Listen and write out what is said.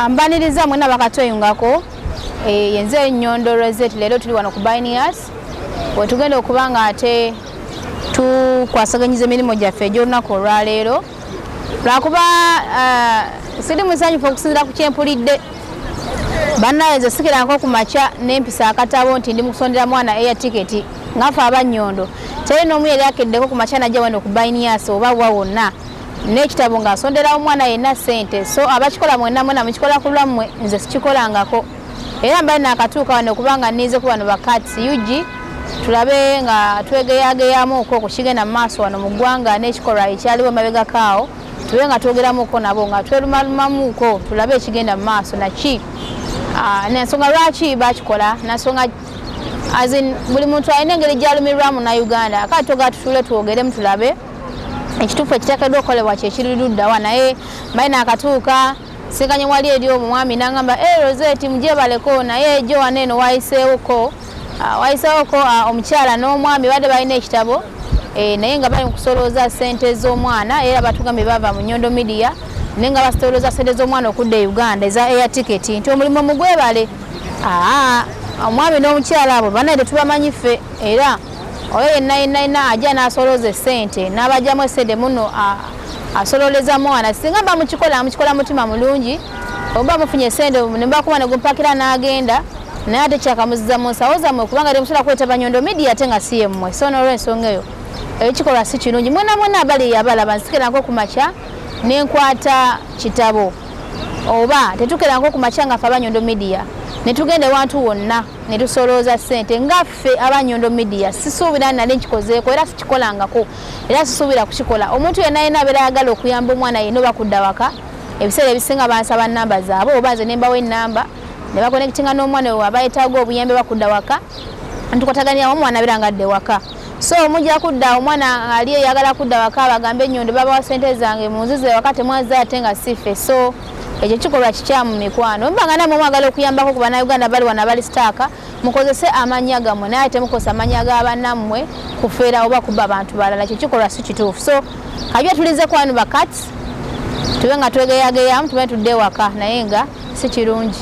Mbaniriza mwena bakatweyungako. Yenze Nyondo Rosette. Leero tuli wano ku Binias wetugenda okuba nga ate tukwasaganyiza emirimu gyaffe egy'olunaku olwaleero, lwakuba siri musanyufu okusinzira ku kyempulidde. Bannaye, nze sikiranko ku makya nempisa akatabo nti ndi mukusondera mwana air ticket. Ngafe abannyondo, teri n'omu yali akeddeko ku makya najja wano ku Binias oba wa wonna n'ekitabo ng'asondera omwana yenna ssente. So abakikola mwenna mwena mukikola ku lwammwe, nze sikikolangako. Era mbali nakatuuka wano kubanga nninze ku bano bakats ug tulabe nga twegeyageyamuuko ku kigenda mu maaso wano mu ggwanga n'ekikolwa ekyaliwo emabegako awo, tube nga twogeramuuko nabo nga twerumalumamuuko, tulabe ekigenda mu maaso naki nensonga lwaki bakikola, nansonga as in buli muntu alina engeri gyalumirwa Munnayuganda. Kale toga tutuule twogeremu, tulabe ekituufu ekiteekeddwa okukolebwa kyekiri luddawa. Naye mbaye nakatuuka, sinkanye wali eri omwami nangamba, "E Rosette, mugyebaleko." Naye jo wano eno wayiseewoko wayiseewoko omukyala n'omwami badde balina ekitabo, naye nga bali mu kusolooza ssente z'omwana. Era batugambye bava mu Nyondo Media, naye nga basolooza ssente z'omwana okudda e Uganda eza air ticket, nti omulimu mugwebale. Omwami n'omukyala abo banaye tetubamanyi ffe. Era oyo yenna yenna yenna ajja n'asolooza essente n'abajjamu essente muno asololeza mwana, singa mba mukikola, mukikola mutima mulungi, oba mufunye essente nebakuba negumpakira n'agenda, naye ate kyakamuziza mu nsawo zammwe, kubanga temusobola kwetaba Nyondo Media ate nga si yemmwe. So n'olwensonga eyo, ekikolwa si kirungi. Mwena mwena abali abalaba, nsikerako ku makya nenkwata kitabo oba tetukeranko ku makya nga ffe Abanyondo Media netugenda ewantu wonna netusolooza ssente nga ffe Abanyondo Media. Sisuubira nali nkikozeeko, era sikikolangako, era sisuubira kukikola. Omuntu yenna yenna abeera ayagala okuyamba omwana yenna oba kudda waka, ebiseera ebisinga bansaba namba zaabwe oba nze nembawa enamba ne baconnectinga n'omwana we aba yeetaaga obuyambi bakudda waka, ntukwataganira omwana abeera nga adda ewaka. So mujja kudda, omwana ali eyagala kudda waka, bagambe Enyondo babawa sente zange munzize waka, temwazza ate nga siffe. So ekyo kikolwa kikyamu, mikwano. Mba nga namwe mwagala okuyambako ku Bannayuganda bali wano abali stuck, mukozese amannya gammwe, naye temukozesa amannya ga bannammwe kufeera oba kuba abantu balala. Ekyo kikolwa si kituufu. So kabya tulinze kwanu bakats tube nga twegeyageyamu, tube tudde ewaka, naye nga si kirungi.